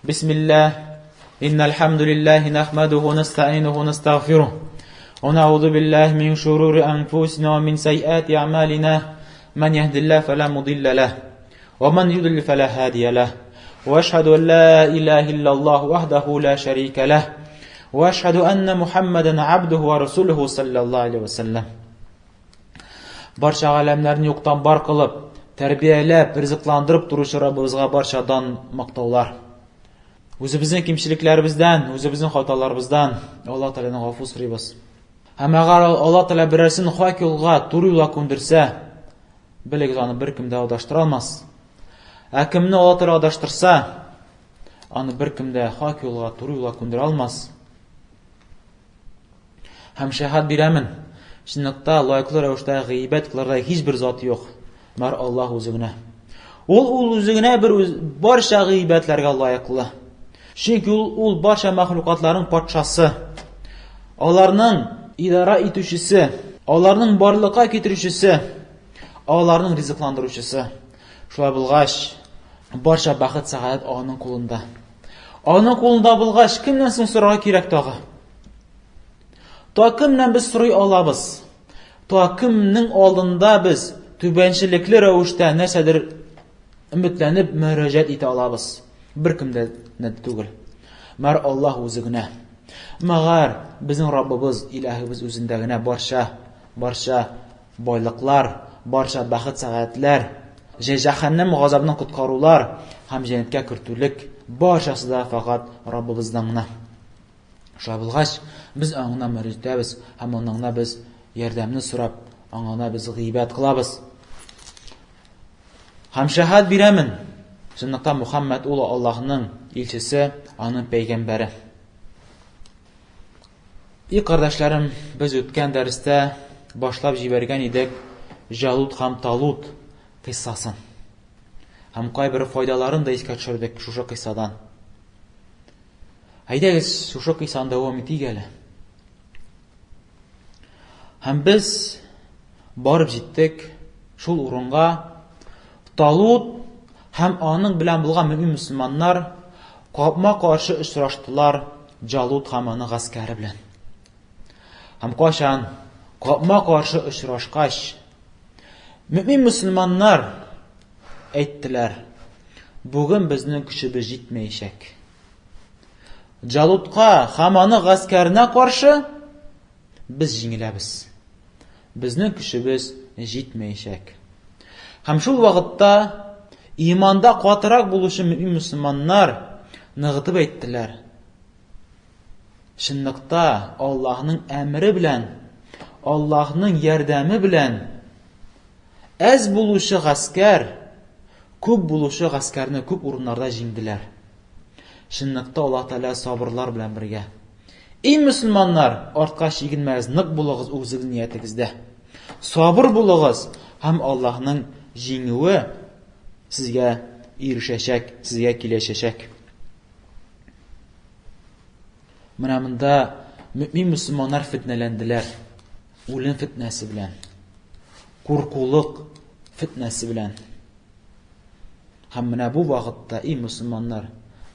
Бисмиллаһ. Иннал хамдулиллаһи нахмадуху ва настаинуху ва настагъфирух. Ва наузу биллаһи мин шурури анфусина ва мин сайyiати а'малина. Ман яһдиллаһу фала мудилла лах ва ман юдлил фала һадия лах. Ва ашһаду ан ла илаһа иллаллаһу вахдаху ла шарика лах. Ва ашһаду анна Мухаммадан абдуху ва расулуху саллаллаһу алейхи ва саллям. Барча галәмнәрне юктан бар кылып, тәрбияләп, ризыкландырып торучы Раббыбызга барча дан мактаулар. Үзебезнең кимчелекләребездән, үзебезнең хаталарыбыздан Алла Тәгаләдән гафу сорыйбыз. Һәм әгәр Алла Тәгалә берәрсен хак юлга, туры юлга күндерсә, белегез, аны беркем дә адаштыра алмас. Ә кемне Алла Тәгалә адаштырса, аны беркем дә хак юлга, туры юлга күндерә алмас. Һәм шәһад бирәмен, чынлыкта лаеклы рәвештә гыйбәт кылырдай һичбер зат юк, бар Аллаһ үзе генә. Ул ул үзе генә бер үз барча гыйбәтләргә лаеклы. Чөнки ул ул барча мәхлукатларның патшасы. Аларның идара итүчесе, аларның барлыкка китерүчесе, аларның ризыкландыручысы. Шулай булгач, барча бәхет сәгадәт аның кулында. Аның кулында булгач, кемнән соң сорарга кирәк тагы? Та кемнән без сорый алабыз? Та кемнең алдында без түбәнчелекле рәвештә нәрсәдер өметләнеп мөрәҗәгать итә алабыз? Беркемдә дә түгел. Мәр Аллаһ үзе генә. Мәгәр безнең Раббыбыз, Илаһыбыз үзендә генә барча, барча байлыклар, барча бәхет-сәгадәтләр, җәһәннәм газабыннан коткарулар һәм җәннәткә кертүлек барчасы да фәкать Раббыбыздан гына. Шулай булгач, без аңына мөрәҗәгать итәбез һәм аннан гына без ярдәмне сорап, аңа гына без гыйбадәт кылабыз. Һәм шәһад бирәмен, чынлыкта Мухаммад ул Аллаһның илчесе, аның пәйгамбәре. И кардәшләрем, без үткән дәрестә башлап җибәргән идек Җалут һәм Талут кыйссасын. Һәм кайбер файдаларын да искә төшердек шушы кыйссадан. Әйдәгез, шушы кыйссаны дәвам итик әле. Һәм без барып җиттек шул урынга. Талут һәм аның белән булган мөмин мөселманнар капма-каршы очраштылар Джалут һәм аның гаскәре белән. Һәм кайчан капма-каршы очрашкач, мөмин мөселманнар әйттеләр, бүген безнең көчебез җитмәячәк. Джалутка һәм аның гаскәренә каршы без җиңеләбез. Безнең көчебез җитмәячәк. Һәм шул вакытта иманда катырак булучы мөмин мөселманнар ныгытып әйттеләр. Чынлыкта Аллаһның әмере белән, Аллаһның ярдәме белән әз булучы гаскәр күп булучы гаскәрне күп урыннарда җиңделәр. Чынлыкта Аллаһ Тәгалә сабырлар белән бергә. Эй мөселманнар, артка чигенмәгез, нык булыгыз үзегез ниятегездә. Сабыр булыгыз һәм Аллаһның җиңүе сезгә ирешәчәк, сезгә киләчәчәк. Менә монда мөмин мөселманнар фитнәләнделәр. Үлем фитнәсе белән. Куркулык фитнәсе белән. Һәм менә бу вакытта, и мөселманнар,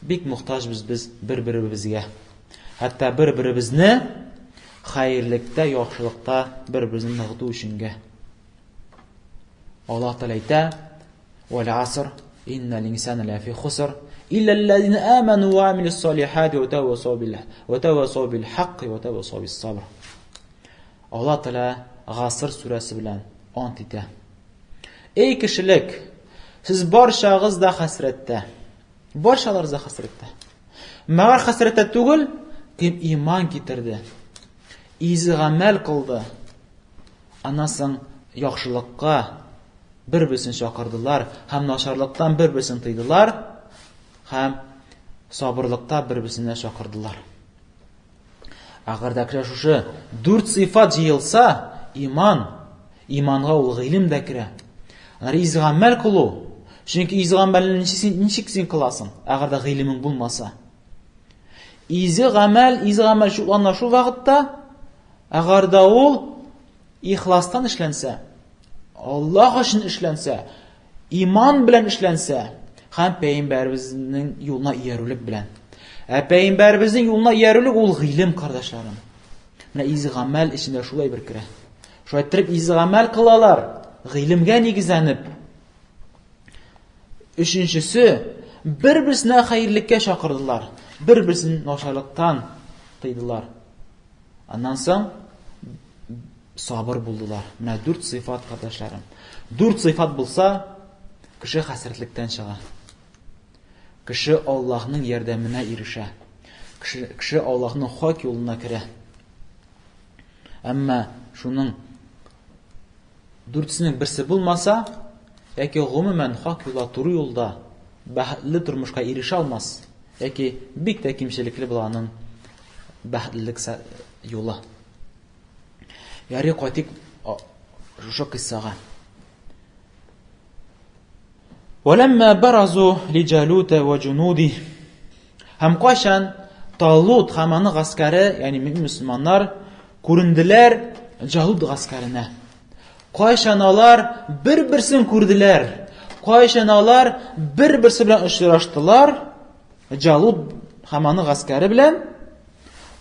бик мохтаҗбыз без бер-беребезгә. Хәтта бер-беребезне хәерлектә, яхшылыкта бер-беребезне ныгыту өченгә. Аллаһ Тәгалә әйтә: "Вәл аср, иннал инсана лафи хуср, илля аллазина аману ва амилус салихати ва тавасау бил ва тавасау бил хакки ва тавасау бис сабр." Аллаһ Тәгалә Гасыр сүрәсе белән ант итә. Эй кешелек, сез барчагыз да хәсрәттә. Барчаларыгыз да хәсрәттә. Мәгәр хәсрәттә түгел, кем иман китерде, изге гамәл кылды. Аннан соң яхшылыкка бер-берсен чакырдылар һәм начарлыктан бер-берсен тыйдылар һәм сабырлыкта бер-берсенә чакырдылар. Әгәр дә кеше шушы дүрт сыйфат җыелса, иман, иманга ул гыйлем дә керә. Аннары изге гамәл кылу. Чөнки изге гамәлне ничек син, ничек син кыласың, әгәр дә гыйлемең булмаса? Изге гамәл, изге гамәл шутлана шул вакытта, әгәр дә ул ихластан эшләнсә, Аллаһ өчен эшләнсә, иман белән эшләнсә, һәм пәйгамбәребезнең юлына иярүлек белән. Ә пәйгамбәребезнең юлына иярүлек ул гыйлем, кардәшләрем. Менә изге гамәл эчендә шулай бер керә. Шулай иттереп изге гамәл кылалар, гыйлемгә нигезләнеп. Өченчесе, бер-берсенә хәерлеккә чакырдылар, бер-берсен начарлыктан тыйдылар. Аннан соң сабыр булдылар. Менә дүрт сыйфат, кардәшләрем. Дүрт сыйфат булса, кеше хәсрәтлектән чыга. Кеше Аллаһның ярдәменә ирешә. Кеше, кеше Аллаһның хак юлына керә. Әмма шуның дүртесенең берсе булмаса, яки гомумән хак юлда, туры юлда бәхетле тормышка ирешә алмас, яки бик тә кимчелекле була аның бәхетлелек юлы. Ярый, кайтыйк шушы кыйссага. Вәләммә баразу лиҗалута ва җунуди. Һәм кайчан Талут һәм аның гаскәре, ягъни мөмин мөселманнар күренделәр Җалут гаскәренә. Кайчан алар бер-берсен күрделәр, кайчан алар бер-берсе белән очраштылар, Җалут һәм аның гаскәре белән,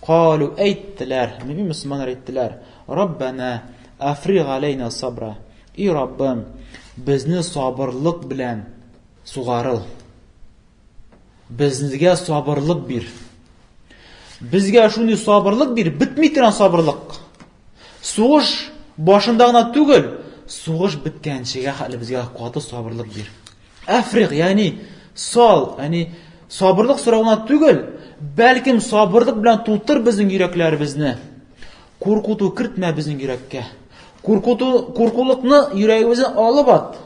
Калу әйттеләр, мөмин мөселманнар әйттеләр, Раббана африг алейна сабра. И Раббым, безне сабырлык белән сугарыл. Безгә сабырлык бир. Безгә шундый сабырлык бир, бетми торган сабырлык. Сугыш башында гына түгел, сугыш беткәнчегә хәтле безгә каты сабырлык бир. Әфрик, ягъни сал, ягъни сабырлык сорау гына түгел, бәлкем сабырлык белән тутыр безнең йөрәкләребезне. Куркуту кертмә безнең йөрәккә. Куркуту, куркулыкны йөрәгебездән алып ат.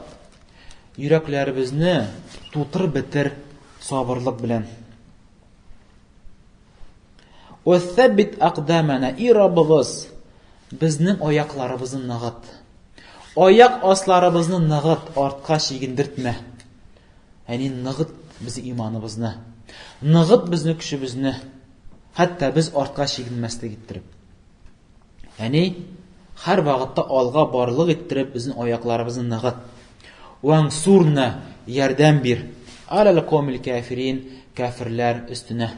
Йөрәкләребезне тутыр бетер сабырлык белән. Вәсәббит акдамана, и Раббыбыз, безнең аякларыбызны ныгыт. Аяк асларыбызны ныгыт, артка чигендертмә. Әни ныгыт безнең иманыбызны. Ныгыт безнең көчебезне. Хәтта без артка чигенмәслек иттереп. Әни һәр вакытта алга барлык иттереп безнең аякларыбызны ныгыт. Ваңсурна ярдәм бир. Алал комил кафирин кафирләр өстенә.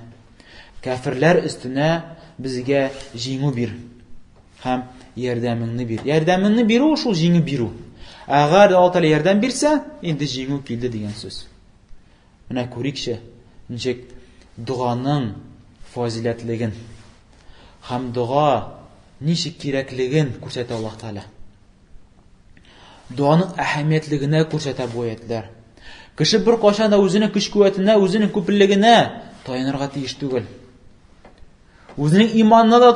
Кафирләр өстенә безгә җиңү бир. Һәм ярдәмеңне бир. Ярдәмеңне бирү шул җиңү бирү. Әгәр Аллаһ Тәгалә ярдәм бирсә, инде җиңү килде дигән сүз. Менә күрикче, ничек доганың фазиләтлеген һәм дога ничек кирәклеген күрсәтә Аллаһ Тәгалә. Доганың әһәмиятлегенә күрсәтә бу аятлар. Кеше бер кайчан да үзенең көч-куәтенә, үзенең күплегенә таянырга тиеш түгел. Үзенең иманына да,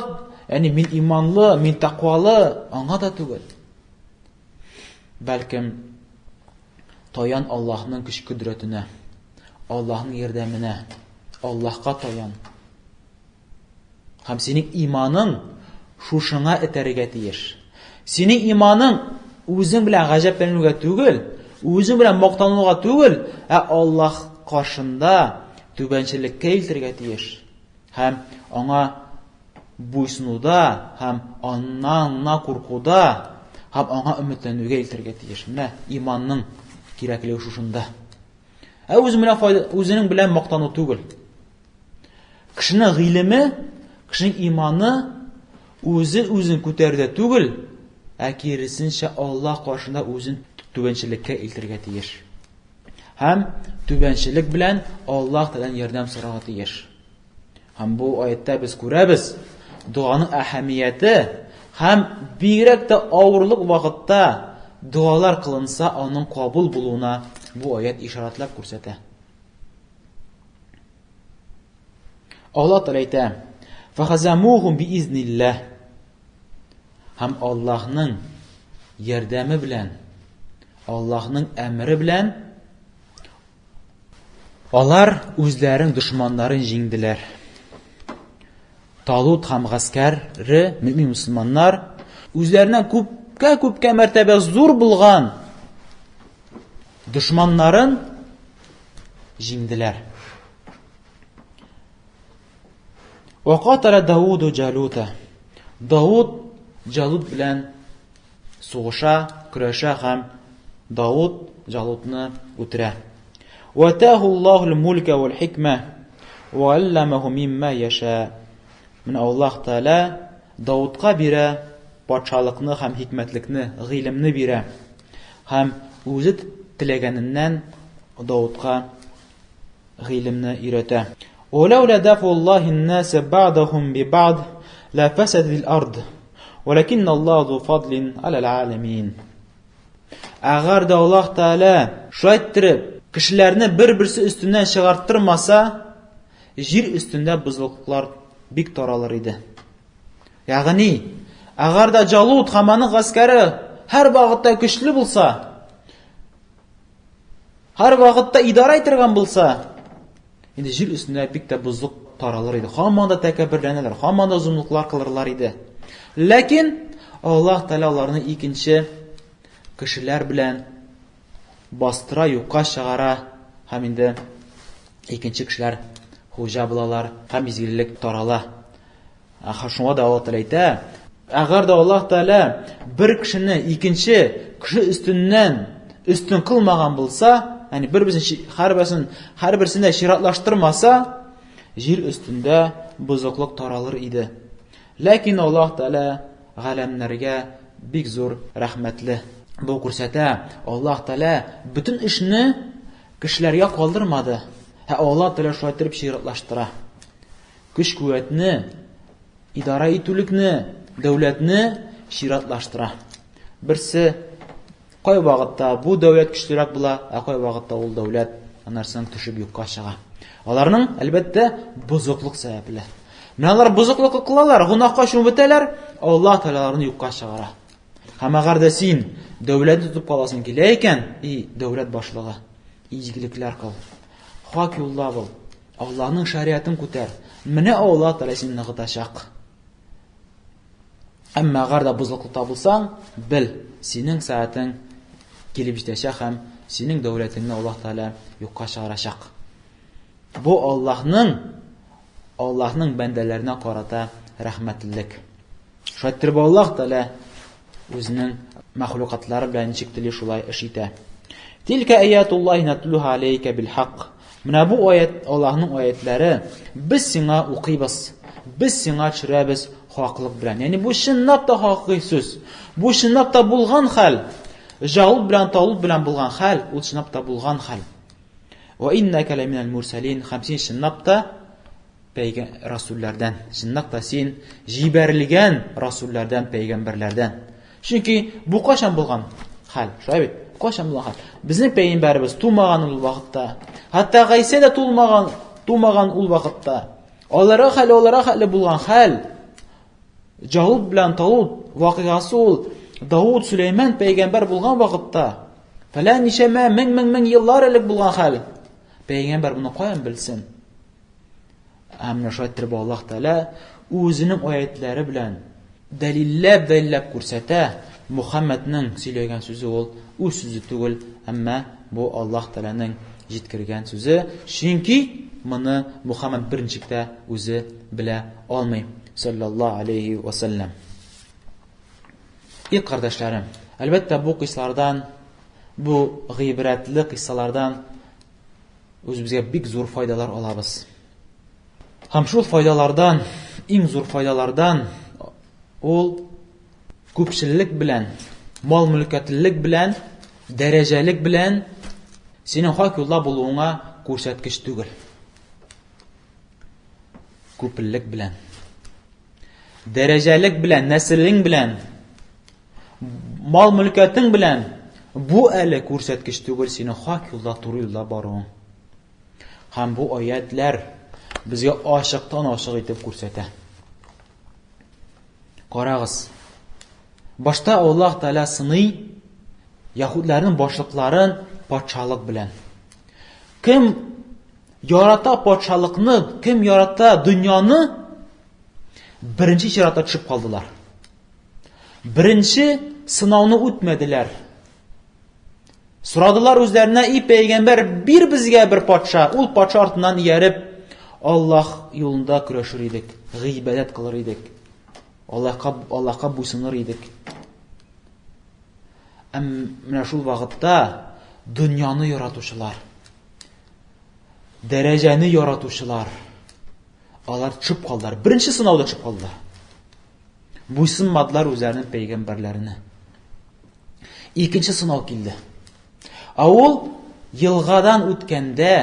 ягъни мин иманлы, мин тәкъвалы, аңа да түгел. Бәлкем таян Аллаһның көч-кодрәтенә, Аллаһның ярдәменә, Аллаһка таян. Һәм синең иманың шушыңа этәрергә тиеш. Синең иманың үзең белән гаҗәпләнүгә түгел, үзең белән мактануга түгел, ә Аллаһ каршында түбәнчелеккә илтергә тиеш. Һәм аңа буйсынуда һәм аннан куркуда һәм аңа өметләнүгә илтергә тиеш. Менә иманның кирәклеге шушында. Ә үзе белән файда, үзенең белән мактану түгел. Кешенең гыйлеме, кешенең иманы үзе үзен күтәрүдә түгел, ә киресенчә Аллаһ каршында үзен түбәнчелеккә илтергә тиеш. Һәм түбәнчелек белән Аллаһ Тәгаләдән ярдәм сорарга тиеш. Һәм бу аятта без күрәбез, доганың әһәмияте һәм бигрәк тә авырлык вакытта догалар кылынса, аның кабул булуына бу аят ишарәтләп күрсәтә. Аллаһ Тәгалә әйтә: "Фахазамухум биизнилләһ." Һәм Аллаһның ярдәме белән, Аллаһның әмере белән алар үзләренең дошманнарын җиңделәр. Талут һәм гаскәре, мөмин мөселманнар, үзләреннән күпкә-күпкә мәртәбә зур булган дошманнарын җиңделәр. Вакатала Дауду Джалута. Дауд Джалут белән сугыша, көрәшә һәм Дауд Джалутны үтерә. Ватаху Аллаху мулька вал хикмә ва алламаху мимма яша. Менә Аллаһ Тәгалә Давудка бирә патшалыкны һәм хикмәтлекне, гыйлемне бирә. Һәм үзе теләгәненнән Давудка гыйлемне өйрәтә. Валаула дафуллахи н-наса бa'дахум би бa'д ла фасадил ард. Валакинна Аллаһу зу фадлин аля аламин. Әгәр дә Аллаһ Тәгалә шулай иттереп кешеләрне бер-берсе өстеннән чыгарттырмаса, җир өстендә бозыклыклар бик таралыр иде. Ягъни, әгәр дә Җалут һәм аның гаскәре һәр вакытта көчле булса, һәр вакытта идарә итергән булса, инде җир өстендә бик тә бозык таралыр иде. Һаман да тәкәбберләнәләр, һаман да зомлыклар кылырлар иде. Ләкин Аллаһ Тәгалә аларны икенче кешеләр белән бастыра, юкка чыгара һәм инде икенче кешеләр хуҗа булалар һәм изгелек тарала. Аха, шуңа да Аллаһ Тәгалә әйтә, әгәр дә Аллаһ Тәгалә бер кешене икенче кеше өстеннән өстен кылмаган булса, ягъни бер-берсен һәрберсен һәрберсен дә чиратлаштырмаса, җир өстендә бозыклык таралыр иде. Ләкин Аллаһ Тәгалә галәмнәргә бик зур рәхмәтле. Бу күрсәтә, Аллаһ Тәгалә бөтен эшне кешеләргә калдырмады. Ә Аллаһ Тәгалә шулай итеп чиратлаштыра. Көч-куәтне, идарә итүлекне, дәүләтне чиратлаштыра. Берсе кай вакытта бу дәүләт көчлерәк була, ә кай вакытта ул дәүләт аннан төшеп юкка чыга. Аларның, әлбәттә, бозыклык сәбәпле. Менә алар бозыклык кылалар, гөнаһка чумып бетәләр, Аллаһ Тәгалә аларны юкка чыгара. Һәм әгәр дә син дәүләтне тотып каласың килә икән, и дәүләт башлыгы, изгелекләр кыл. Хак юлда бул. Аллаһның шариатын күтәр. Менә Аллаһ Тәгалә сине ныгытачак. Әмма әгәр дә бозыклыкта булсаң, бел, синең сәгатең килеп җитәчәк һәм синең дәүләтеңне Аллаһ Тәгалә юкка чыгарачак. Бу Аллаһның Аллаһның бәндәләренә карата рәхмәтлелек. Шулай иттереп Аллаһ Тәгалә үзенең мәхлукатлары белән ничек тели шулай эш итә. Тилкә аятуллаһи натлуха алейка бил хак. Менә бу аят Аллаһның аятлары без сиңа укыйбыз. Без сиңа төшерәбез хаклык белән. Ягъни бу чынлап та хакыйкый сүз. Бу чынлап та булган хәл. Җалут белән Талут белән булган хәл, ул чынлап та булган хәл. Ва иннака ламинал мурсалин. Һәм син чынлап та пәйгә расулләрдән. Чынлап та син җибәрелгән расулләрдән, пәйгамбәрләрдән. Чөнки бу кайчан булган хәл? Шулай бит? Кайчан булган хәл? Безнең пәйгамбәребез тумаган ул вакытта. Хәтта Гайсә дә тулмаган, тумаган ул вакытта. Аларга хәл, аларга хәле булган хәл. Җалут белән Талут вакыйгасы ул Давуд Сөләйман пәйгамбәр булган вакытта. Фәлән ничәмә мең-мең-мең еллар элек булган хәл. Пәйгамбәр моны каян белсен? Ә менә шулай иттереп Аллаһ Тәгалә үзенең аятлары белән дәлилләп дәлилләп күрсәтә, Мухаммадның сөйләгән сүзе ул үз сүзе түгел, әмма бу Аллаһ Тәгаләнең җиткергән сүзе, чөнки моны Мухаммад берничек тә үзе белә алмый. Саллаллаһу алейхи ва саллям. И кардәшләрем, әлбәттә бу кыйссалардан, бу гыйбрәтле кыйссалардан үзебезгә бик зур файдалар алабыз. Һәм шул файдалардан, иң зур файдалардан ул күпчелек белән, мал-мөлкәтлелек белән, дәрәҗәлек белән синең хак юлда булуыңа күрсәткеч түгел. Күплек белән. Дәрәҗәлек белән, нәселең белән, мал-мөлкәтең белән бу әле күрсәткеч түгел синең хак юлда, туры юлда баруың. Һәм бу аятлар безгә ачыктан ачык итеп күрсәтә. Карагыз. Башта Аллаһ Тәгалә сыный яһүдләрнең башлыкларын патшалык белән. Кем ярата патшалыкны, кем ярата дөньяны, беренче чиратта төшеп калдылар. Беренче сынауны үтмәделәр. Сорадылар үзләренә, и пәйгамбәр, бир безгә бер патша. Ул патша артыннан ияреп, Аллаһ юлында көрәшер идек, гыйбадәт кылыр идек. Аллаһка Аллаһка буйсыныр идек. Әм менә шул вакытта дөньяны яратучылар. Дәрәҗәне яратучылар. Алар төшеп калдылар. Беренче сынауда төшеп калдылар. Буйсынмадылар үзләренең пәйгамбәрләренә. Икенче сынау килде. Ә ул елгадан үткәндә,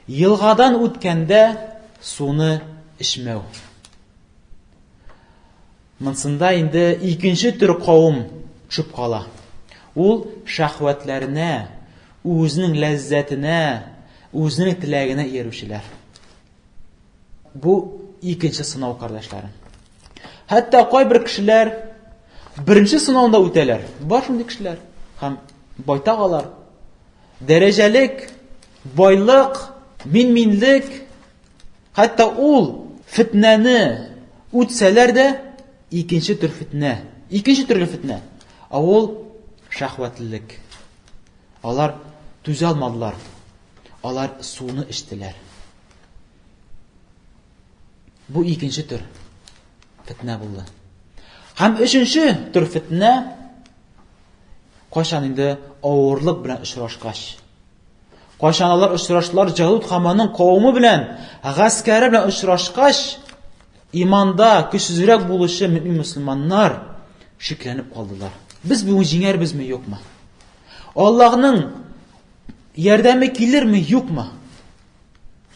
елгадан үткәндә суны эчмәү. Монсында инде икенче төр кавым төшеп кала. Ул шәһвәтләренә, үзенең ләззәтенә, үзенең теләгенә иярүчеләр. Бу икенче сынау, кардәшләрем. Хәтта кайбер кешеләр беренче сынауны да үтәләр. Бар шундый кешеләр. Һәм байтак алар. Дәрәҗәлек, байлык, мин-минлек, хәтта ул фетнәне үтсәләр дә, икенче төр фетнә, икенче төрле фетнә. Ә ул шәһвәтлелек. Алар түзә алмадылар. Алар суны эчтеләр. Бу икенче төр фетнә булды. Һәм өченче төр фетнә кайчан инде авырлык белән очрашкач. Кайчан алар очраштылар Җалут һәм аның кавымы белән, гаскәре белән очрашкач, иманда көчсезрәк булучы мөмин мөселманнар шикләнеп калдылар. Без бүген җиңәрбезме, юкмы? Аллаһның ярдәме килерме, юкмы?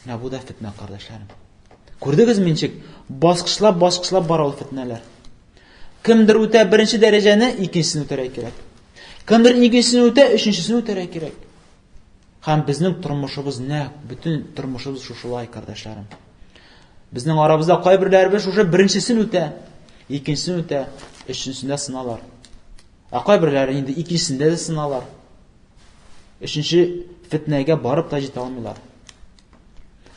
Менә бу да фетнә, кардәшләрем. Күрдегезме ничек баскычлап баскычлап бара ул фетнәләр? Кемдер үтә беренче дәрәҗәне, икенчесен үтәргә кирәк. Кемдер икенчесен үтә, өченчесен үтәргә кирәк. Һәм безнең тормышыбыз нәкъ, бөтен тормышыбыз шушылай, кардәшләрем. Безнең арабызда кайберләребез шушы беренчесен үтә, икенчесен үтә, өченчесендә сыналар. Ә кайберләре инде икенчесендә дә сыналар. Өченче фетнәгә барып та җитә алмыйлар.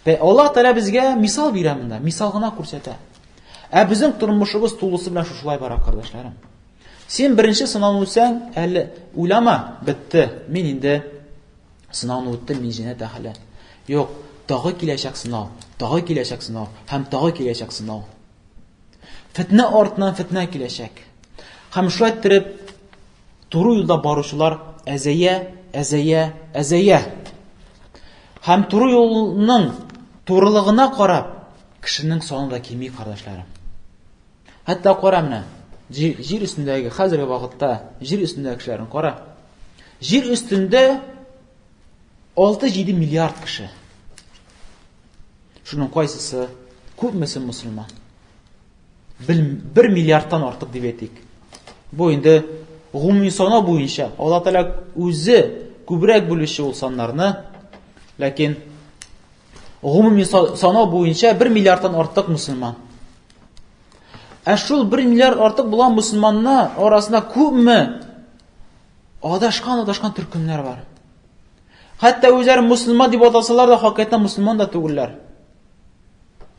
Вә Аллаһ Тәгалә безгә мисал бирә монда, мисал гына күрсәтә. Ә безнең тормышыбыз тулысы белән шушылай бара, кардәшләрем. Син беренче сынауны үтсәң, әле уйлама, бетте. Мин инде сынауны үттем, мин җәннәт әһеле. Юк, тагы киләчәк сынау, тагы киләчәк сынау һәм тагы киләчәк сынау. Фетнә артыннан фетнә киләчәк. Һәм шулай иттереп туры юлда баручылар әзәя, әзәя, әзәя. Һәм туры юлның турылыгына карап, кешенең саны да кими, кардәшләрем. Хәтта кара менә, җир, җир өстендәге хәзерге вакытта җир өстендәге кешеләрне кара. Җир өстендә 6-7 миллиард кеше. Шуның кайсысы күпмесе мусульман? Бер миллиардтан артык дип әйтик. Бу инде гомуми санау буенча Алла Тәгалә үзе күбрәк бүлүче ул саннарны, ләкин гомуми санау буенча 1 миллиардтан артык мусульман. Ә шул 1 миллиард артык булган мусульманнар арасында күпме адашкан адашкан төркемнәр бар. Хәтта үзләрен мусульман дип атасалар да, хакыйкатьтә мусульман да түгелләр.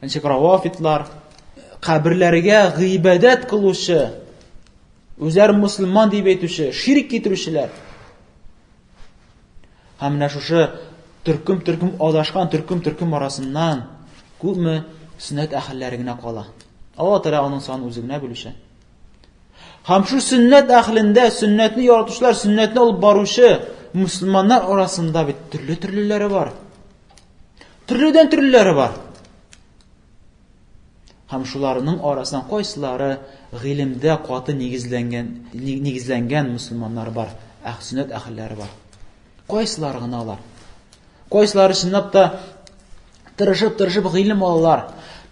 Ничек равафитлар, каберләргә гыйбадәт кылучы, үзләрен мусульман дип әйтүче, ширк китерүчеләр. Һәм менә шушы төркем-төркем адашкан төркем-төркем арасыннан күпме сөннәт әһелләре генә кала. Алла Тәгалә аның санын үзе генә белүче. Һәм шул сөннәт әһлендә, сөннәтне яратучылар, сөннәтне алып баручы мусульманнар арасында бит төрле-төрлеләре бар. Төрледән төрлеләре бар. Һәм шуларның арасыннан кайсылары гыйлемдә каты нигезләнгән, нигезләнгән мусульманнар бар, әһ сөннәт әһелләре бар. Кайсылары гына алар? Кайсылары чынлап та тырышып-тырышып гыйлем алалар.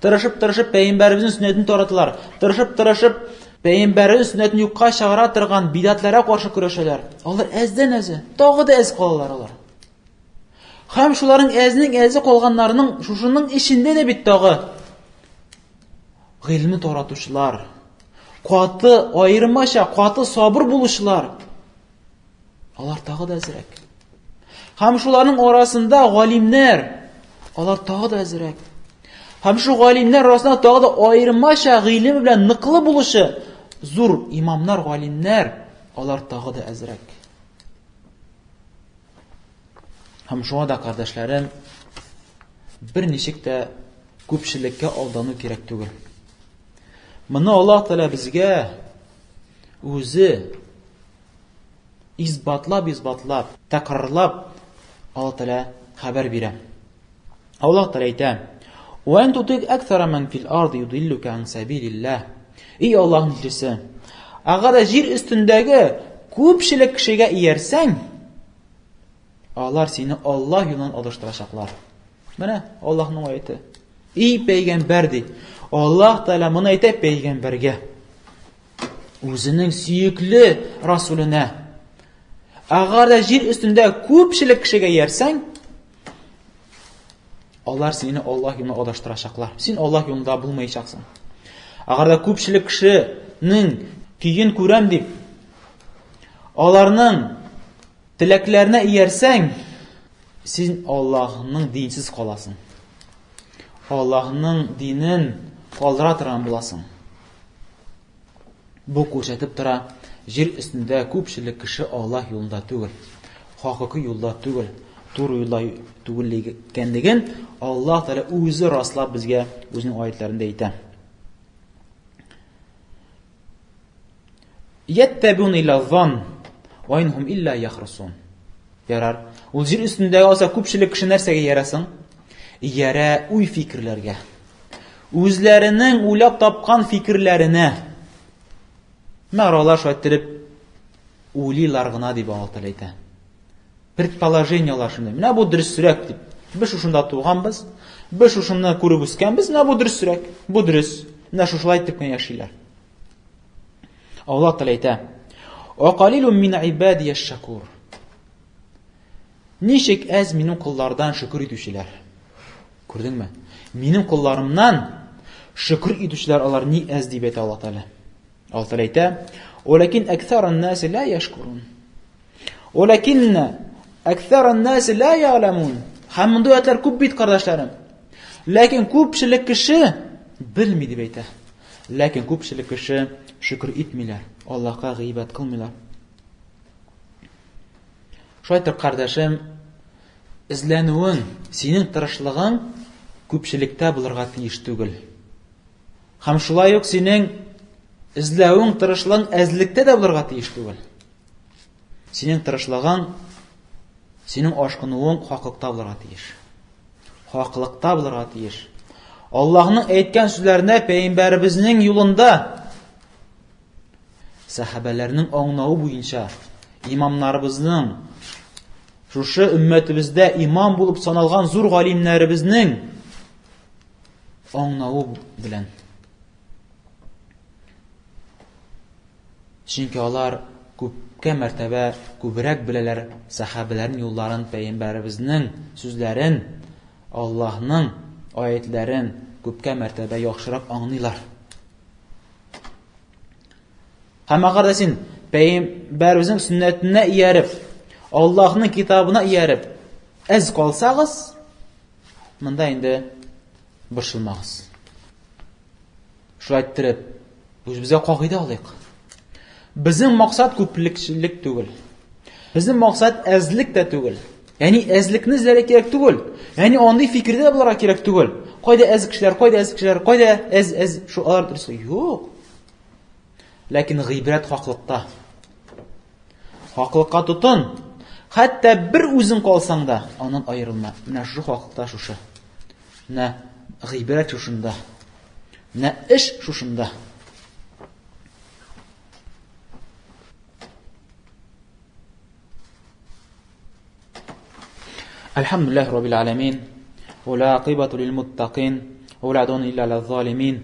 Тырышып-тырышып пәйгамбәребезнең сөннәтен тараталар. Тырышып-тырышып пәйгамбәребезнең сөннәтен юкка чыгара торган бидәтләргә каршы көрәшәләр. Алар әздән әзе, тагы да әз калалар алар. Һәм шуларның әзнең әзе калганнарының шушының эчендә дә бит тагы гыйлемне таратучылар, каты, аермача каты сабыр булучылар, Алар тагы да әзрәк. Һәм шуларның арасында галимнәр, алар тагы да әзрәк. Һәм шул галимнәр арасында тагы да аермача гыйлем белән ныклы булучы зур имамнар, галимнәр, алар тагы да әзрәк. Һәм шуңа да, кардәшләрем, берничек тә күпчелеккә алдану кирәк түгел. Моны Аллаһ Тәгалә безгә үзе Исбатлап-исбатлап, тәкрарлап Алла Тәгалә хәбәр бирә. Аллаһ Тәгалә әйтә: "Ва ин тутик аксара ман фил арди юдиллука ан сабилиллаһ". Ий Аллаһның илчесе, әгәр дә җир өстендәге күпчелек кешегә иярсәң, алар сине Аллаһ юлыннан адаштырачаклар. Менә Аллаһның аяте. Ий пәйгамбәр ди. Аллаһ Тәгалә моны әйтә пәйгамбәргә. Үзенең сөекле расуленә. Әгәр дә җир өстендә күпчелек кешегә иярсәң, алар сине Аллаһ юлына адаштырачаклар. Син Аллаһ юлында булмаячаксың. Әгәр дә күпчелек кешенең көен күрәм дип, аларның теләкләренә иярсәң, син Аллаһның динсез каласың. Аллаһның динен калдыра торган буласың. Бу күрсәтеп тора, җир өстендә күпчелек кеше Аллаһ юлында түгел, хакыйкый юлда түгел, туры юлда түгел икәнлеген Аллаһ Тәгалә үзе раслап безгә үзенең аятләрендә әйтә. Яттабун илля зан, ва инхум илля яхрусун. Ярар. Ул җир өстендәге алса күпчелек кеше нәрсәгә иярә соң? Иярә уй-фикерләргә. Үзләренең уйлап тапкан фикерләренә. Мәгәр алар шулай иттереп уйлыйлар гына дип Аллаһ Тәгалә әйтә. Предположениелар шундый. Менә бу дөресрәк дип. Без шушында туганбыз, без шушыны күреп үскәнбез, менә бу дөресрәк, бу дөрес. Менә шушылай итеп кенә яшиләр. Аллаһ Тәгалә әйтә: "Ва калилун мин ибадияш шакур". Ничек әз минем коллардан шөкер итүчеләр. Күрдеңме? Минем колларымнан шөкер итүчеләр алар ни әз дип әйтә Аллаһ Тәгалә. Аллаһ Тәгалә әйтә: "Валакин аксаран нас ла яшкурун". Валакинна аксаран нас ла я'ламун. Һәм мондый аятлар күп бит, кардәшләрем. Ләкин күпчелек кеше белми дип әйтә. Ләкин күпчелек кеше шөкер итмиләр, Аллаһка гыйбадәт кылмыйлар. Шулай итеп, кардәшем, эзләнүең, синең тырышлыгың күпчелектә булырга тиеш түгел. Һәм шулай ук синең эзләвең, тырышлыгың әзлектә дә булырга тиеш түгел. Синең тырышлыгың, синең ашкынуың хаклыкта булырга тиеш. Хаклыкта булырга тиеш. Аллаһның әйткән сүзләренә пәйгамбәребезнең юлында Сәхабәләрнең аңлавы буенча, имамнарыбызның, шушы өммәтебездә имам булып саналган зур галимнәребезнең аңлавы белән. Чөнки алар күпкә мәртәбә күбрәк беләләр сәхабәләрнең юлларын, пәйгамбәребезнең сүзләрен, Аллаһның аятләрен күпкә мәртәбә яхшырак аңлыйлар. Һәм әгәр дә син пәйгамбәребезнең сөннәтенә ияреп, Аллаһның китабына ияреп, әз калсагыз, монда инде борчылмагыз. Шулай иттереп, үзебезгә кагыйдә алыйк. Безнең максат күплекчелек түгел. Безнең максат әзлек тә түгел. Ягъни әзлекне эзләргә кирәк түгел. Ягъни андый фикердә дә булырга кирәк түгел. Кайда әз кешеләр, кайда әз кешеләр, кайда әз әз шу алар дөрес. Юк. Ләкин гыйбрәт хаклыкта. Хаклыкка тотын. Хәтта бер үзең калсаң да, аннан аерылма. Менә шушы хаклыкта шушы. Менә гыйбрәт шушында. Менә эш шушында. الحمد لله رب العالمين والعاقبة للمتقين ولا عدوان إلا على الظالمين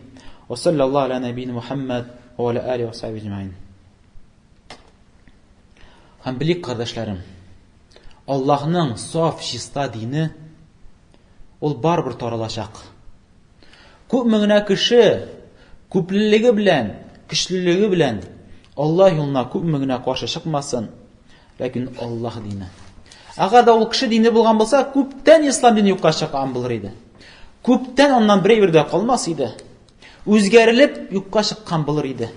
وصلى الله على نبينا محمد وعلى آله وصحبه أجمعين Һәм белик, кардәшләрем, Аллаһның саф, чиста дине ул барыбер таралачак. Күпме генә кеше күплелеге белән, көчлелеге белән Аллаһ юлына күпме генә каршы чыкмасын, ләкин Аллаһ дине. Әгәр дә ул кеше дине булган булса, күптән ислам дине юкка чыккан булыр иде. Күптән аннан берәй дә калмас иде. Үзгәрелеп юкка чыккан булыр иде.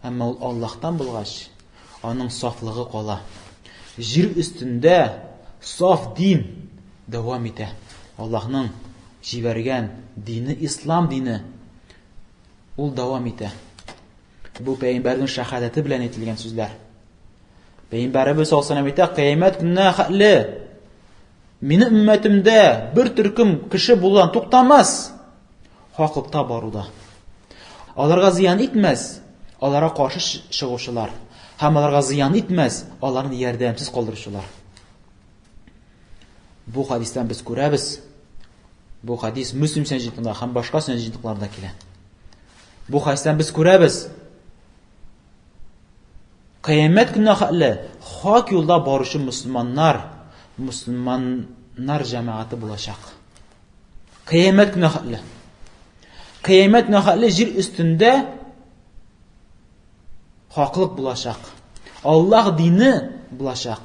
Әмма ул Аллаһтан булгач, аның сафлыгы кала. Җир өстендә саф дин дәвам итә. Аллаһның җибәргән дине, ислам дине, ул дәвам итә. Бу пәйгамбәрнең шәһадәте белән әйтелгән сүзләр. Пәйгамбәребез саллаллаһу алейһи әйтә, кыямәт көненә хәтле. Минем өммәтемдә бер төркем кеше булудан туктамас, хаклыкта баруда. Аларга зыян итмәс, аларга каршы чыгучылар һәм аларга зыян итмәс, аларны ярдәмсез калдыручылар. Бу хадистән без күрәбез, бу хадис Мөслим сөннәт җыентыгында һәм башка сөннәт җыентыкларында килә. Бу хадистән без күрәбез, Кыямәт көненә хәтле хак юлда баручы мөселманнар, мөселманнар җәмәгате булачак. Кыямәт көненә хәтле. Кыямәт көненә хәтле җир өстендә хаклык булачак. Аллаһ дине булачак.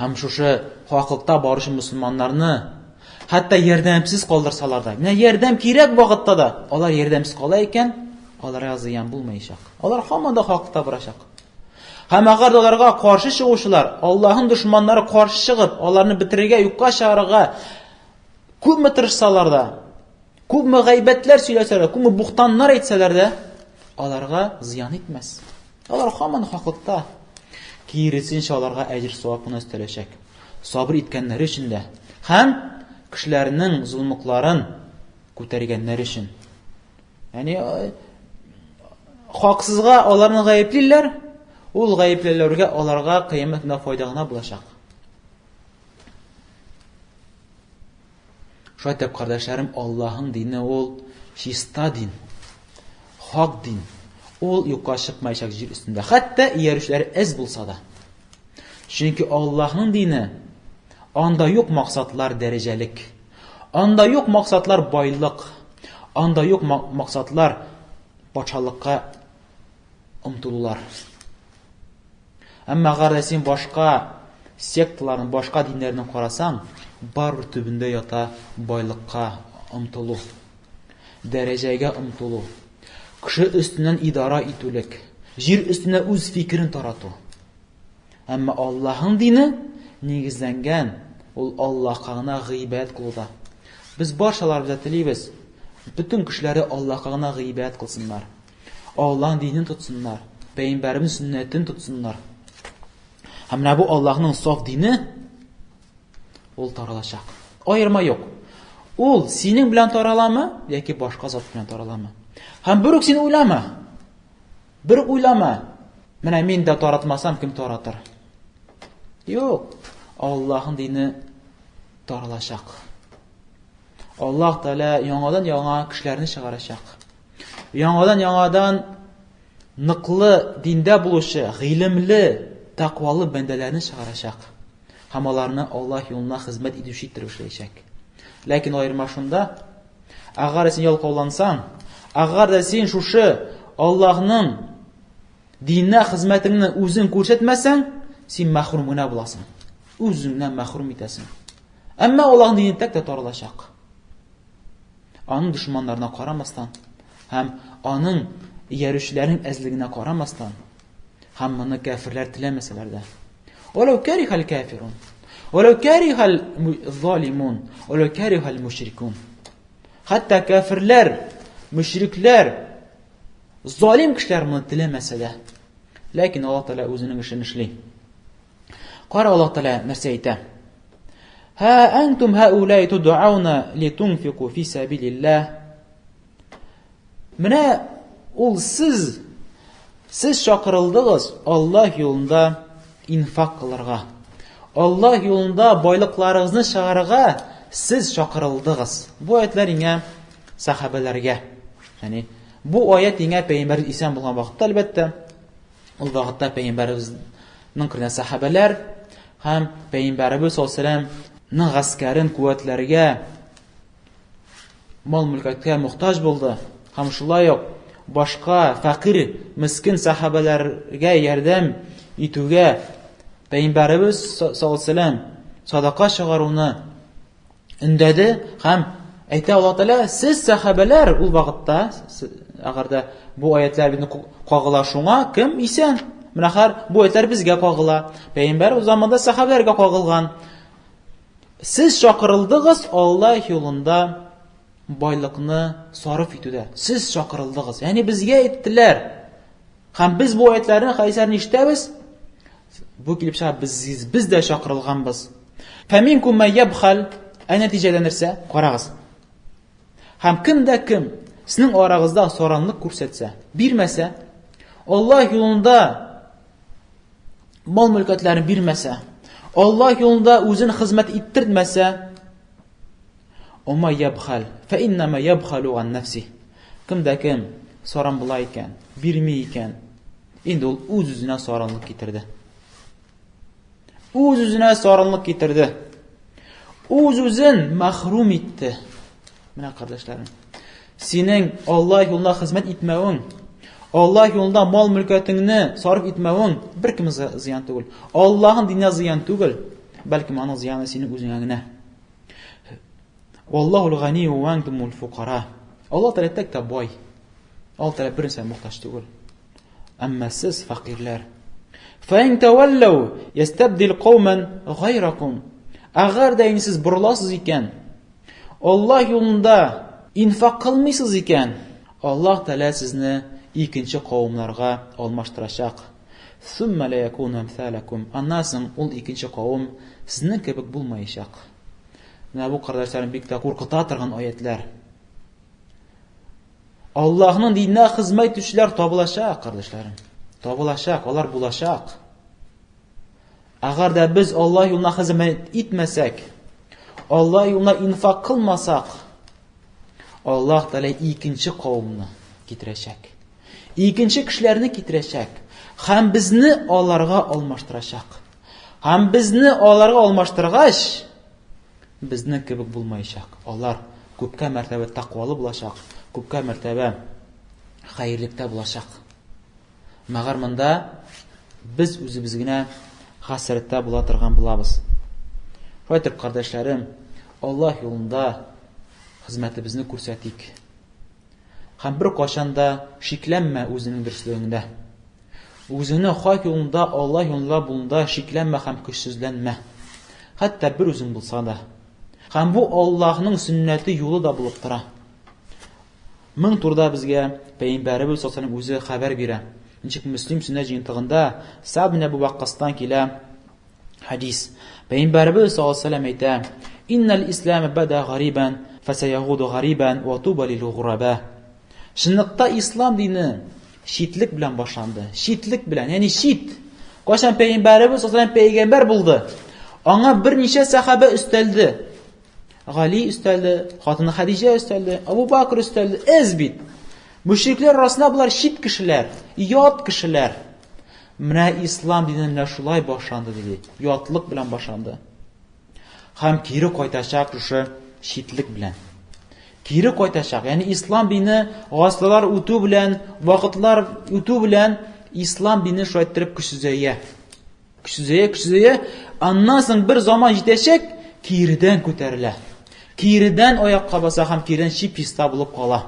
Һәм шушы хаклыкта баручы мөселманнарны хәтта ярдәмсез калдырсалар да, менә ярдәм кирәк вакытта да алар ярдәмсез кала икән, аларга зыян булмаячак. Алар һаман да хаклыкта барачак. Һәм әгәр дә аларга каршы чыгучылар, Аллаһның дошманнары каршы чыгып, аларны бетерергә, юкка чыгарырга күпме тырышсалар да, күпме гайбәтләр сөйләсәләр, күпме бухтаннар әйтсәләр дә, аларга зыян итмәс. Алар һаман хаклыкта. Киресенчә, аларга әҗер-савап кына өстәләчәк. Сабыр иткәннәре өчен дә һәм кешеләрнең золмыкларын күтәргәннәре өчен. Ягъни э, хаксызга аларны гаеплиләр, ул гаепләүләргә аларга кыямәт көнендә файда гына булачак. Шулай итеп, кардәшләрем, Аллаһның дине ул чиста дин, хак дин. Ул юкка чыкмаячак җир өстендә, хәтта иярүчеләре әз булса да. Чөнки Аллаһның дине анда юк максатлар дәрәҗәлек. Анда юк максатлар байлык. Анда юк максатлар патшалыкка омтылулар. Әмма әгәр дә син башка секталарны, башка диннәрне карасаң, барыбер төбендә ята байлыкка омтылу, дәрәҗәгә омтылу, кеше өстеннән идара итүлек, җир өстенә үз фикерен тарату. Әмма Аллаһның дине нигезләнгән ул Аллаһка гына гыйбадәт кылуда. Без барчаларыбыз да телибез, бөтен кешеләр Аллаһка гына гыйбадәт кылсыннар. Аллаһның динен тотсыннар, пәйгамбәребезнең сөннәтен тотсыннар. Һәм менә бу Аллаһның саф дине ул таралачак. Аерма юк. Ул синең белән тараламы яки башка зат белән тараламы? Һәм бер үк син уйлама. Бер уйлама. Менә мин дә таратмасам, кем таратыр? Юк. Аллаһның дине таралачак. Аллаһ Тәгалә яңадан-яңа кешеләрне чыгарачак. Яңадан-яңадан ныклы диндә булучы, гыйлемле, тәкъвалы бәндәләрне чыгарачак. Һәм аларны Аллаһ юлына хезмәт итүче иттереп эшләячәк. Ләкин аерма шунда, әгәр син ялкаулансаң, әгәр дә син шушы Аллаһның диненә хезмәтеңне үзең күрсәтмәсәң, син мәхрүм генә буласың. Үзеңнән мәхрүм итәсең. Әмма Аллаһның дине тәк тә таралачак. Аның дошманнарына карамастан һәм аның иярүчеләренең әзлегенә карамастан һәм моны кәферләр теләмәсәләр дә. Валау карихал кафирун. Валау карихал залимун. Валау карихал мушрикун. Хәтта кәферләр, мөшрикләр, залим кешеләр моны теләмәсә дә. Ләкин Аллаһ Тәгалә үзенең эшен эшли. Кара Аллаһ Тәгалә нәрсә әйтә? Һә әнтум һәуләй тудауна литунфику фи сәбилилләһ. Менә ул сез сез чакырылдыгыз Аллаһ юлында инфак кылырга. Аллаһ юлында байлыкларыгызны чыгарырга сез чакырылдыгыз. Бу аятлар иңә сахабәләргә. Ягъни бу аят иңә пәйгамбәр исән булган вакытта әлбәттә Ул вакытта пәйгамбәребезнең кергән сәхабәләр һәм пәйгамбәребез саллаллаһу гаскәрен куәтләргә мал-мөлкәткә мохтаҗ булды һәм шулай ук башка фәкыйрь, мискен сәхабәләргә ярдәм итүгә пәйгамбәребез саллаллаһу алейһи садака чыгаруны өндәде һәм әйтә Аллаһ Тәгалә, сез сәхабәләр ул вакытта, әгәр дә бу аятлар безне кагыла шуңа, кем исән? Менә хәр бу аятлар безгә кагыла. Пәйгамбәр ул заманда сәхабәләргә кагылган. Сез чакырылдыгыз Аллаһ юлында байлыкны сарыф итүдә. Сез чакырылдыгыз. Ягъни безгә әйттеләр. Һәм без бу аятларны, хәдисләрне ишетәбез. Бу килеп чыга, без, без дә чакырылганбыз. Фәминкум мә ябхал, ә нәтиҗәдә нәрсә? Карагыз. Һәм кем дә кем сезнең арагызда саранлык күрсәтсә, бирмәсә, Аллаһ юлында мал мөлкәтләрен бирмәсә, Аллаһ юлында үзен хезмәт иттертмәсә, Ума ябхал, фә иннама ябхалу ган нәфси. Кем дә кем саран була икән, бирми икән, инде ул үз-үзенә саранлык китерде. Үз-үзенә сарынлык китерде. Үз-үзен мәхрүм итте. Менә кардәшләрем. Синең Аллаһ юлында хезмәт итмәвең, Аллаһ юлында мал мөлкәтеңне сарыф итмәвең беркем зыян түгел. Аллаһның диненә зыян түгел, бәлкем аның зыяны синең үзеңә генә. Валлахул гани ва антумул фукара. Аллаһ Тәгалә тәк тә бай. Аллаһ Тәгалә бер нәрсәгә мохтаҗ түгел. Әмма сез фәкыйрьләр. Фәин тәвәлләү ястәбдил каумән гайракум. Әгәр дә инде сез борыласыз икән, Аллаһ юлында инфак кылмыйсыз икән, Аллаһ Тәгалә сезне икенче кавымнарга алмаштырачак. Сумма ла якуну амсалакум. Аннан соң ул икенче кавым сезнең кебек булмаячак. Менә бу кардәшләрем бик тә куркыта торган аятлар. Аллаһның диненә хезмәт итүчеләр табылачак, кардәшләрем. Табылачак, алар булачак. Әгәр дә без Аллаһ юлына хезмәт итмәсәк, Аллаһ юлына инфак кылмасак, Аллаһ Тәгалә икенче кавымны китерәчәк. Икенче кешеләрне китерәчәк һәм безне аларга алмаштырачак. Һәм безне аларга алмаштыргач, безнең кебек булмаячак. Алар күпкә мәртәбә тәкъвалы булачак, күпкә мәртәбә хәерлектә булачак. Мәгәр монда без үзебез генә хәсрәттә була торган булабыз. Шулай итеп, кардәшләрем, Аллаһ юлында хезмәтебезне күрсәтик. Һәм бер кайчан да шикләнмә үзеңнең дөреслегеңдә. Үзеңне хак юлында, Аллаһ юлында булуында шикләнмә һәм көчсезләнмә. Хәтта бер үзең булса да. Һәм бу Аллаһның сөннәте юлы да булып тора. Моң турыда безгә Пәйгамбәребез саллаллаһу үзе хәбәр бирә. Ничек Мөслим сөннәт җыентыгында Сәгъд бин Әбу Ваккастан килә хәдис. Пәйгамбәребез саллаллаһу алейһи әйтә: "Иннал ислам бада гарибан, фасаягуду гарибан ва туба лил гураба." Чынлыкта ислам дине читлек белән башланды. Читлек белән, ягъни чит. Кайчан пәйгамбәребез саллаллаһу пәйгамбәр булды, аңа берничә сәхабә өстәлде. Гали өстәлде, хатыны Хадиҗә өстәлде, Абу Бакр өстәлде. Эз бит. Мөшрикләр арасында болар чит кешеләр, ят кешеләр. Менә ислам дине менә шулай башланды диде. Ятлык белән башланды. Һәм кире кайтачак шушы читлек белән. Кире кайтачак. Ягъни ислам дине гасырлар үтү белән, вакытлар үтү белән ислам дине шулай иттереп көчсезәя. Көчсезәя, көчсезәя. Аннан соң бер заман җитәчәк, киредән күтәрелә. Киредән аякка баса һәм киредән чип-чиста булып кала.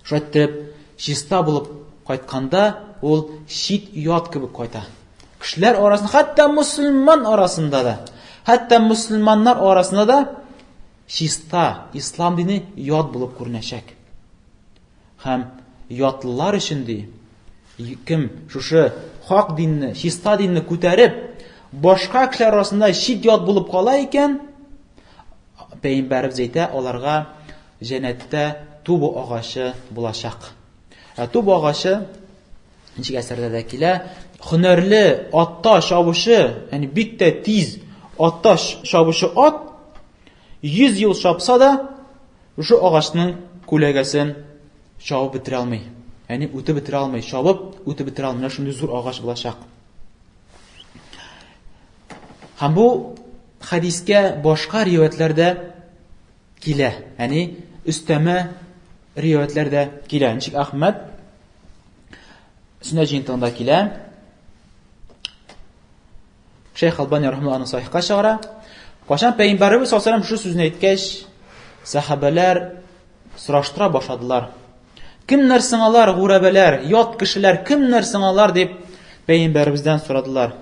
Шулай итеп, чиста булып кайтканда, ул чит ят кебек кайта. Кешеләр арасында, хәтта мөселман арасында да, хәтта мөселманнар арасында да чиста ислам дине ят булып күренәчәк. Һәм ятлылар өчен ди, кем шушы хак динне, чиста динне күтәреп, башка кешеләр арасында чит ят булып кала икән, Пәйгамбәребез әйтә, аларга җәннәттә туба агачы булачак. Ә туба агачы ничек әсәрләрдә килә, һөнәрле атта чабучы, ягъни бик тә тиз атта чабучы ат 100 ел чапса да, шушы агачның күләгәсен чабып бетерә алмый. Ягъни үтеп бетерә алмый, чабып үтеп бетерә алмый. Менә шундый зур агач булачак. Һәм бу хәдискә башка риваятләр дә килә. Ягъни өстәмә риваятләр дә килә. Ничек Әхмәд Сөннәт җыентыгында килә. Шейх Албани рахмаллаһу аны сахихка чыгара. Кайчан пәйгамбәребез саллаллаһу алейһи шушы сүзне әйткәч, сахабәләр сораштыра башладылар. Кемнәр соң алар, гурәбәләр, ят кешеләр, кемнәр соң алар дип пәйгамбәребездән сорадылар.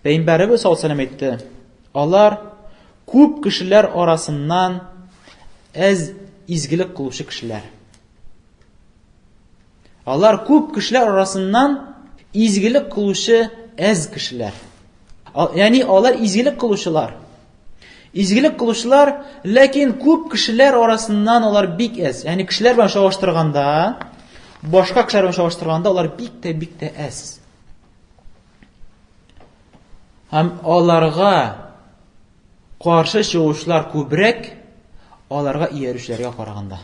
Пәйгамбәребез саллаллаһу алейһи әйтте: Алар күп кешеләр арасыннан әз изгелек кылучы кешеләр. Алар күп кешеләр арасыннан изгелек кылучы әз кешеләр. Ягъни алар изгелек кылучылар. Изгелек кылучылар, ләкин күп кешеләр арасыннан алар бик әз. Ягъни кешеләр белән чагыштырганда, башка кешеләр белән чагыштырганда алар бик тә бик тә әз. Һәм аларга каршы чыгучылар күбрәк, аларга иярүчеләргә караганда.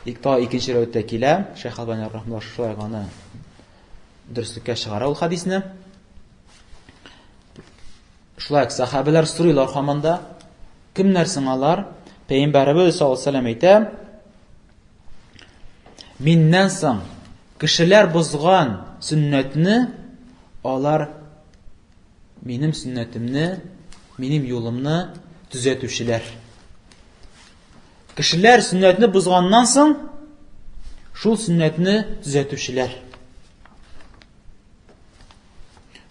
Икта икенче рәвештә килә, Шәйх Албани рахмаллаһ шулай аны дөреслеккә чыгара ул хадисне. Шулай ук сахабәләр сорыйлар һаман да, кемнәр соң алар? Пәйгамбәребез саллаллаһу алейһи вәсәлләм әйтә, Миннән соң кешеләр бозган сөннәтне алар минем сөннәтемне, минем юлымны төзәтүчеләр. Кешеләр сөннәтне бозганнан соң шул сөннәтне төзәтүчеләр.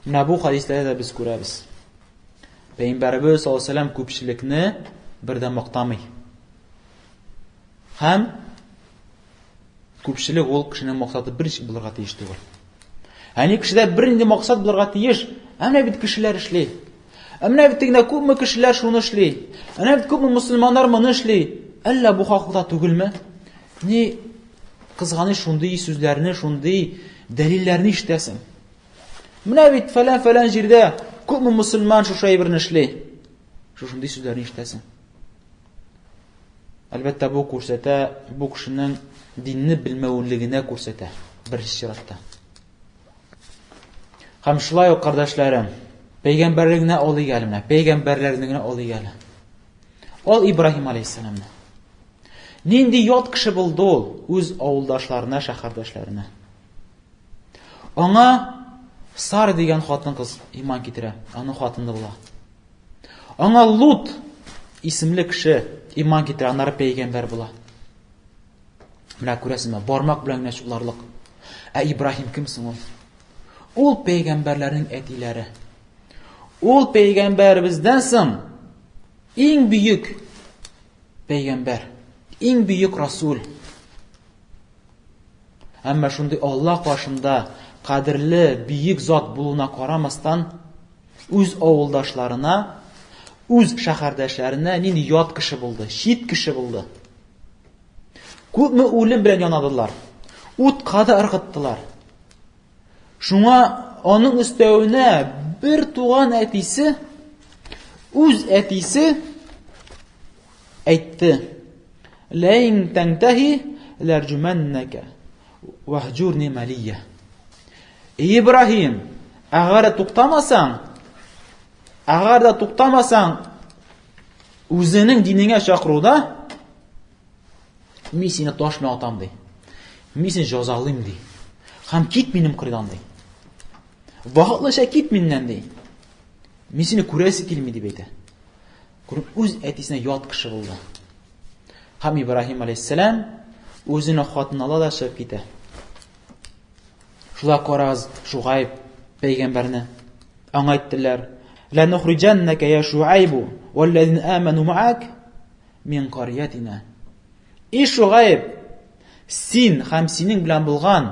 Менә бу хадисләрдә дә без күрәбез. Пәйгамбәребез саллаллаһу алейһи вәсәлләм күпчелекне бер дә мактамый. Һәм күпчелек ул кешенең максаты берничек булырга тиеш түгел. Әни кешедә бернинди максат булырга тиеш. Ә менә бит кешеләр эшли. Ә менә бит генә күпме кешеләр шуны эшли. Ә менә бит күпме мөселманнар моны эшли. Әллә бу хаклыкта түгелме? Ни кызганыч шундый сүзләрне, шундый дәлилләрне ишетәсең. Менә бит фәлән-фәлән җирдә күпме мөселман шушы әйберне эшли. Шушындый сүзләрне ишетәсең. Әлбәттә, бу күрсәтә, бу кешенең динне белмәүлегенә күрсәтә, беренче чиратта. Һәм шулай ук, кардәшләрем, пәйгамбәрлегенә алыйк әле менә, пәйгамбәрләрне генә алыйк әле. Ал Ибраһим алейһиссәламны. Нинди ят кеше булды ул үз авылдашларына, шәһәрдәшләренә. Аңа Сара дигән хатын-кыз иман китерә, аның хатыны була. Аңа Лут исемле кеше иман китерә, аннары пәйгамбәр була. Менә күрәсезме, бармак белән генә чукларлык. Ә Ибраһим кем соң ул? Ул пәйгамбәрләрнең әтиләре. Ул пәйгамбәребездән соң иң бөек пәйгамбәр, иң бөек расул. Әмма шундый Алла каршында кадерле, бөек зат булуына карамастан, үз авылдашларына, үз шәһәрдәшләренә нинди ят кеше булды, чит кеше булды. Күпме үлем белән янадылар. Утка да ыргыттылар. Шуңа аның өстәвенә бер туган әтисе, үз әтисе әйтте. Ләин тәнтәһи ләрҗүмәннәкә вахҗурни малия. Ибраһим, әгәр дә туктамасаң, әгәр дә туктамасаң, үзеңнең динеңә чакыруда, Мин сине таш белән атам, ди. Мин сине җазалыйм, ди. Һәм кит минем кырдан, ди. Вакытлыча кит миннән, ди. Мин сине күрәсе килми, дип әйтә. Күреп, үз әтисенә ят кеше булды. Һәм Ибраһим алейһиссәлам үзенең хатынын ала да чыгып китә. Шулай карагыз Шугайб пәйгамбәрне. Аңа әйттеләр: "Ла нухриҗаннака я Шуайбу, валлазина аману маак мин карьятина. И Шугайб, син һәм синең белән булган,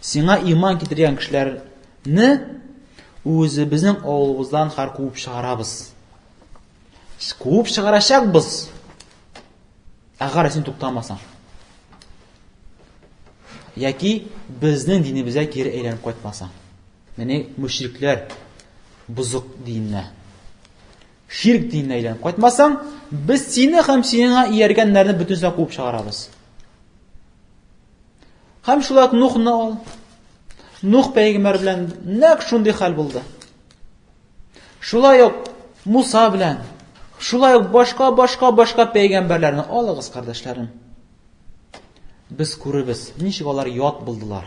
сиңа иман китергән кешеләрне үзебезнең авылыбыздан хәр куып чыгарабыз. Куып чыгарачакбыз. Әгәр син туктамасаң. Яки безнең динебезгә кире әйләнеп кайтмасаң. Менә мөшрикләр бозык диненә. Ширк диненә әйләнеп кайтмасаң, без сине һәм сиңа ияргәннәрне бөтенесен куып чыгарабыз. Һәм шулай ук Нухны ал. Нух пәйгамбәр белән нәкъ шундый хәл булды. Шулай ук Муса белән, шулай ук башка башка башка пәйгамбәрләрне алыгыз, кардәшләрем. Без күребез, ничек алар ят булдылар.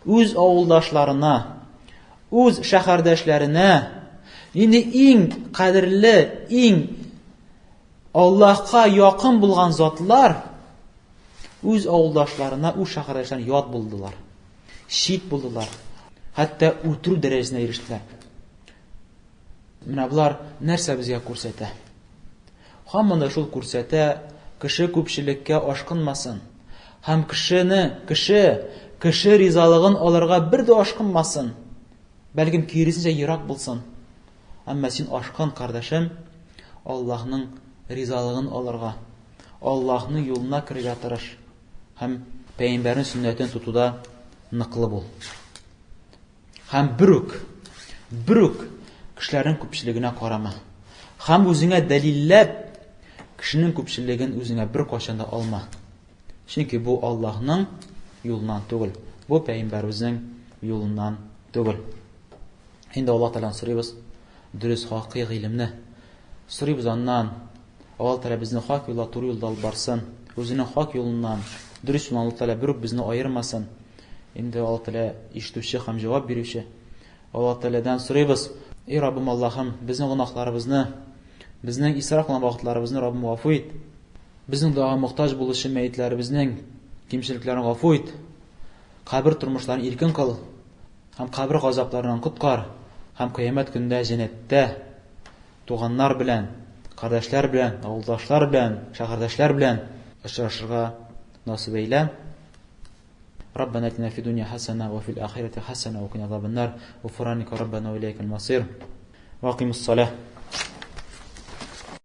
Үз авылдашларына, үз шәһәрдәшләренә, инде иң кадерле, иң Аллаһка якын булган затлар үз авылдашларына, үз шәһәрдәшләренә ят булдылар. Чит булдылар. Хәтта үтерү дәрәҗәсенә ирештеләр. Менә болар нәрсә безгә күрсәтә? Һаман да шул күрсәтә, кеше күпчелеккә ашкынмасын. Һәм кешене, кеше, кеше ризалыгын алырга бер дә ашкынмасын. Бәлкем киресенчә ерак булсын. Әмма син ашкын, кардәшем, Аллаһның ризалыгын алырга, Аллаһның юлына керергә тырыш һәм пәйгамбәрнең сөннәтен тотуда ныклы бул. Һәм бер үк, бер үк кешеләрнең күпчелегенә карама. Һәм үзеңә дәлилләп, кешенең күпчелеген үзеңә бер кайчан да алма. Чөнки бу Аллаһның юлыннан түгел, бу пәйгамбәребезнең юлыннан түгел. Инде Аллаһ Тәгаләдән сорыйбыз дөрес хакыйкый гыйлемне. Сорыйбыз аннан, Аллаһ Тәгалә безне хак юлда, туры юлда алып барсын. Үзенең хак юлыннан, дөрес юлыннан Аллаһ Тәгалә берүк безне аермасын. Инде Аллаһ Тәгалә ишетүче һәм җавап бирүче. Аллаһ Тәгаләдән сорыйбыз, Эй Раббым Аллаһым, безнең гөнаһларыбызны, безнең исраф кылган вакытларыбызны Раббым гафу ит. Безнең догага мохтаҗ булучы мәетләребезнең кимчелекләрен гафу ит. Кабер тормышларын иркен кыл һәм кабер газапларыннан коткар һәм кыямәт көнендә җәннәттә туганнар белән, кардәшләр белән, авылдашлар белән, шәһәрдәшләр белән очрашырга насыйп әйлә. ربنا اتنا في الدنيا حسنة وفي الآخرة حسنة وقنا عذاب النار غفرانك ربنا وإليك المصير وأقم الصلاة.